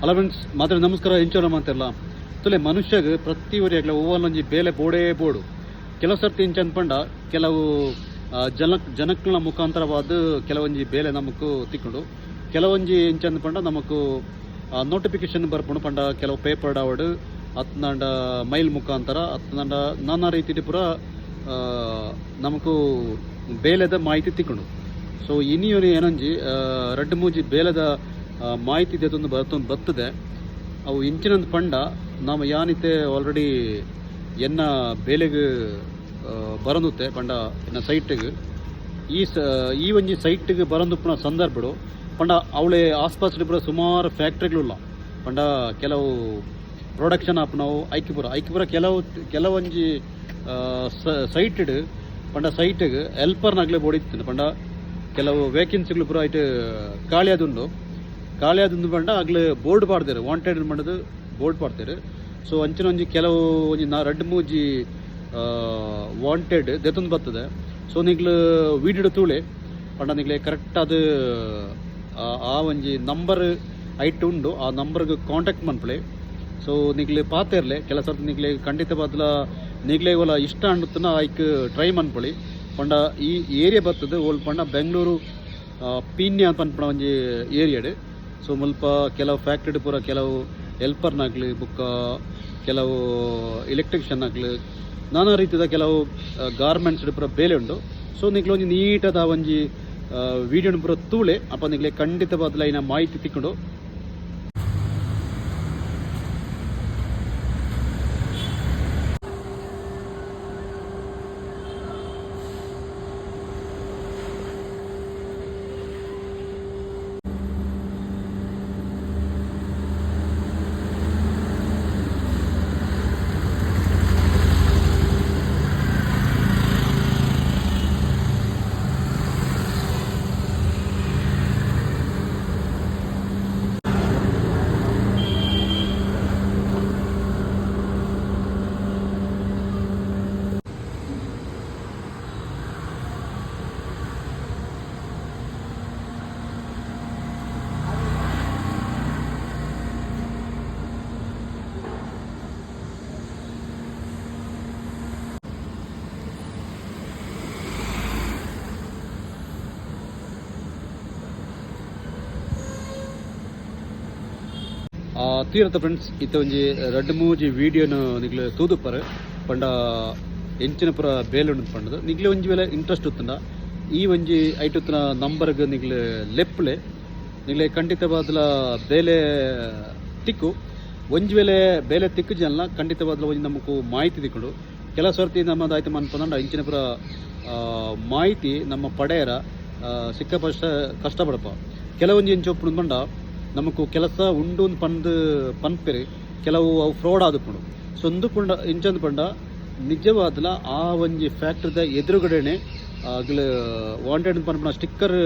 ಅಲ್ಲ ಫ್ರೆಂಡ್ಸ್, ಮಾತ್ರ ನಮಸ್ಕಾರ. ಎಂಚೋಣ ಮಾತಿರಲ್ಲ ತುಲೆ ಮನುಷ್ಯಗ್ ಪ್ರತಿ ಒರಿಯಾಗ್ಲ ಒವ್ವೊಂಜಿ ಬೇಲೆ ಬೋಡೇ ಬೋಡು. ಕೆಲವು ಸರ್ತಿ ಇಂಚ ಅನ್ಪಂಡ ಕೆಲವು ಜನಕ್ಲ ಮುಖಾಂತರವಾದ ಕೆಲವೊಂಜಿ ಬೇಲೆ ನಮಕ್ ತಿಕ್ಕುಂಡು. ಕೆಲವೊಂಜಿ ಇಂಚ ಅನ್ಪಂಡ ನಮಕ್ ನೋಟಿಫಿಕೇಶನ್ ಬರ್ಪುಂಡು. ಪಂಡ ಕೆಲವು ಪೇಪರ್ ಆವಡ್ ಅತ್ನಾಂಡ ಮೈಲ್ ಮುಖಾಂತರ ಅತ್ನಾಂಡ ನಾನಾ ರೀತಿಡ್ ಪೂರ ನಮಕ್ ಬೇಲೆದ ಮಾಹಿತಿ ತಿಕ್ಕುಂಡು. ಸೊ ಇನಿಯೊನಿ ಏನೊಂಜಿ ರಡ್ಡ್ ಮೂಜಿ ಬೇಲೆದ ಮಾಹಿತಿ ದೆತೊಂದು ಬರ್ತೊಂದು ಬರ್ತದೆ. ಅವು ಇಂಚಿನಂದು ಪಂಡ ನಮ ಯಾನಿತೆ ಆಲ್ರೆಡಿ ಎನ್ನ ಬೇಲೆಗ್ ಬರಂದುತ್ತೆ. ಪಂಡ ಎನ್ನ ಸೈಟ್ಗ್ ಈ ಒಂಜಿ ಸೈಟ್ಗ್ ಬರಂದುಪ್ಪುನ ಸಂದರ್ಭಡು ಪಂಡ ಅವಳೆ ಆಸ್ಪಾಸ್ ಪೂರ ಸುಮಾರು ಫ್ಯಾಕ್ಟ್ರಿಗಳುಲ್ಲ. ಪಂಡ ಕೆಲವು ಪ್ರೊಡಕ್ಷನ್ ಆಪುನವು ಐಕಿಪುರ ಐಕಿಪುರ ಕೆಲವು ಕೆಲವೊಂಜಿ ಸೈಟ್ಡ್ ಪಂಡ ಸೈಟ್ಗ್ ಹೆಲ್ಪರ್ನಾಗ್ಲೆ ಬೋಡಿತ್ತು. ಪಂಡ ಕೆಲವು ವೇಕೆನ್ಸಿಗಳು ಪೂರ ಐಟ್ ಖಾಲಿ ಆದುಂಡು. ಖಾಲಿ ಆದುಂಡು ಪಂಡ ಅಗ್ಲು ಬೋರ್ಡ್ ಪಾಡ್ದೆರ್, ವಾಂಟೆಡ್ ಪಂಡದು ಬೋರ್ಡ್ ಪಾಡ್ದೆರ್. ಸೊ ಅಂಚಿನ ಒಂಜಿ ಕೆಲವು ಒಂಜಿ ನಾ ರಡ್ಡ್ ಮೂಜಿ ವಾಂಟೆಡ್ ದೆತೊಂದು ಬರ್ತದೆ. ಸೊ ನಿಕ್ಲು ವೀಡಿಯೋಡ್ ತೂಲೆ. ಪಂಡ ನಿಕ್ಲೆ ಕರೆಕ್ಟ್ ಆದ್ ಆ ಒಂಜಿ ನಂಬರ್ ಐಟ್ ಉಂಡು, ಆ ನಂಬರ್ಗ್ ಕಾಂಟ್ಯಾಕ್ಟ್ ಮನ್ಪುಲೆ. ಸೊ ನಿಕ್ಲೆ ಪಾತೆರ್ಲೆ. ಕೆಲ ಸರ್ತಿ ನಿಕ್ಲೆ ಖಂಡಿತವಾದ್ಲ ನಿಕ್ಲೆ ಒಲ ಇಷ್ಟ ಅಂಡುತ್ತನ ಐಕ್ ಟ್ರೈ ಮನ್ಪೊಳಿ. ಪಂಡ ಈ ಏರಿಯಾ ಬರ್ತದೆ ಓಲ್ ಪಂಡ ಬೆಂಗಳೂರು ಪೀಣ್ಯ ಪನ್ಪುನ ಒಂಜಿ ಏರಿಯಾಡ್. ಸೊ ಮುಲ್ಪ ಕೆಲವು ಫ್ಯಾಕ್ಟ್ರಿ ಪೂರ ಕೆಲವು ಹೆಲ್ಪರ್ನಾಗ್ಲಿ ಬೊಕ್ಕ ಕೆಲವು ಎಲೆಕ್ಟ್ರಿಷಿಯನ್ ಆಗ್ಲಿ ನಾನಾ ರೀತಿದ ಕೆಲವು ಗಾರ್ಮೆಂಟ್ಸ್ ಪೂರ ಬೇಲೆ ಉಂಡು. ಸೊ ನಿಕ್ಲೆ ಒಂಜಿ ನೀಟಾದ ಒಂಜಿ ವೀಡಿಯೋನ ಪೂರ ತೂಲೆ. ಅಪ್ಪ ನಿಕ್ಲೆ ಖಂಡಿತವಾದ್ಲ ಐನ ಮಾಹಿತಿ ತಿಕ್ಕುಂಡು. ತೀರತ ಫ್ರೆಂಡ್ಸ್, ಇತ್ತ ಒಂಜಿ ರಡ್ಡ್ ಮೂಜಿ ವೀಡಿಯೋನು ನಿಕ್ಲೆ ತೂದುಪ್ಪರ್. ಪಂಡ ಎಂಚಿನ ಪೂರ ಬೇಲೆ ಉಂಡು ಪಂಡದು ನಿಕ್ಲೆ ಒಂಜಿ ವೇಳೆ ಇಂಟ್ರೆಸ್ಟ್ ಉತ್ತುಂಡ ಈ ಒಂಜಿ ಐಟುತ್ತಿನ ನಂಬರ್ಗ್ ನಿಕ್ಲೆ ಲೆಪ್ಪುಲೆ. ನಿಕ್ಲೆ ಖಂಡಿತವಾದ್ಲ ಬೇಲೆ ತಿಕ್ಕು. ಒಂಜಿ ವೇಳೆ ಬೇಲೆ ತಿಕ್ಕು ಜನ ಖಂಡಿತವಾದ್ಲ ಒಂಜಿ ನಮಕ್ ಮಾಹಿತಿ ತಿಕ್ಕುಂಡು. ಕೆಲ ಸರ್ತಿ ನಮ್ಮದು ಆಯ್ತು ಮನ್ಪಂಡ ಇಂಚಿನ ಪೂರ ಮಾಹಿತಿ ನಮ್ಮ ಪಡೆಯರ ಸಿಕ್ಕಾಪಷ್ಟ ಕಷ್ಟಪಡಪ. ಕೆಲವೊಂಜಿ ಎಂಚ ಉಪ್ಪುಂಡು ಪಂಡ ನಮಕ್ ಕೆಲಸ ಉಂಡು ಪಂದ್ ಪನ್ಪೆರ್, ಕೆಲವು ಅವು ಫ್ರಾಡ್ ಆದುಪ್ಪುಂಡು. ಸೊ ಉಂದು ಪಂಡ ಇಂಚಂದು ಪಂಡ ನಿಜವಾದ್ಲ ಆ ಒಂಜಿ ಫ್ಯಾಕ್ಟ್ರಿದ ಎದುರುಗಡೆನೆ ಅಗ್ಲು ವಾಂಟೆಡ್ ಪನ್ಪುನ ಸ್ಟಿಕ್ಕರ್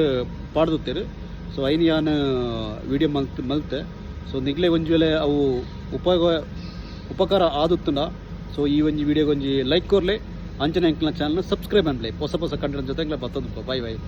ಪಾಡ್ದುತ್ತೆರ್. ಸೊ ಐನ್ ಯಾನ್ ವಿಡಿಯೋ ಮಲ್ತ್ ಮಲ್ತೆ. ಸೊ ನಿಕ್ಲೆ ಒಂಜಿ ವೇಳೆ ಅವು ಉಪಯೋಗ ಉಪಕಾರ ಆದುತ್ತುಂಡ ಸೊ ಈ ಒಂಜಿ ವಿಡಿಯೋಗೆ ಒಂಜಿ ಲೈಕ್ ಕೊರ್ಲೆ. ಅಂಚನೆ ಎಂಕ್ಲೆನ ಚಾನಲ್ ಸಬ್ಸ್ಕ್ರೈಬ್ ಮನ್ಪುಲೆ. ಪೊಸ ಪೊಸ ಕಂಟೆಂಟ್ ಜೊತೆ ಎಂಕ್ಲ ಬತ್ತೊಂದು. Bye bye.